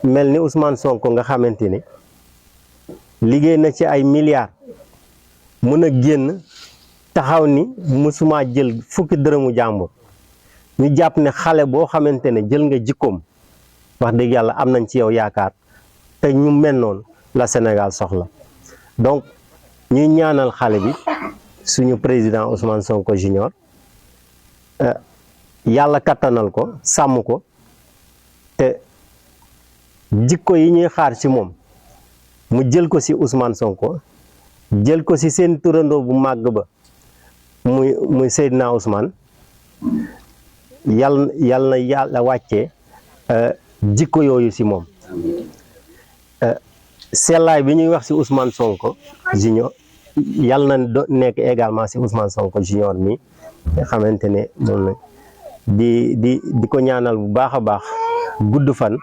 mel ni Ousmane Sonko nga xamante ni liggéey na ci ay milliards mën a génn taxaw ni musuma jël fukki dërëmu jàmbur ñu jàpp ne xale boo xamante ne jël nga jikkoom wax dëgg yàlla am nañ ci yow yaakaar te ñu mel noonu la Sénégal soxla donc ñuy ñaanal xale bi suñu président Ousmane Sonko Junior yàlla kattanal ko sàmm ko te jikko yi ñuy xaar ci moom mu jël ko ci Ousmane Sonko jël ko ci seen turandoo bu màgg ba muy Seydina Ousmane yal na yàlla wàccee jikko yooyu ci moom sellaay bi ñuy wax ci Ousmane Sonko Junior yal na nekk également ci Ousmane Sonko Junior mi nga xamante ne moom la di ko ñaanal bu baax a baax gudd fan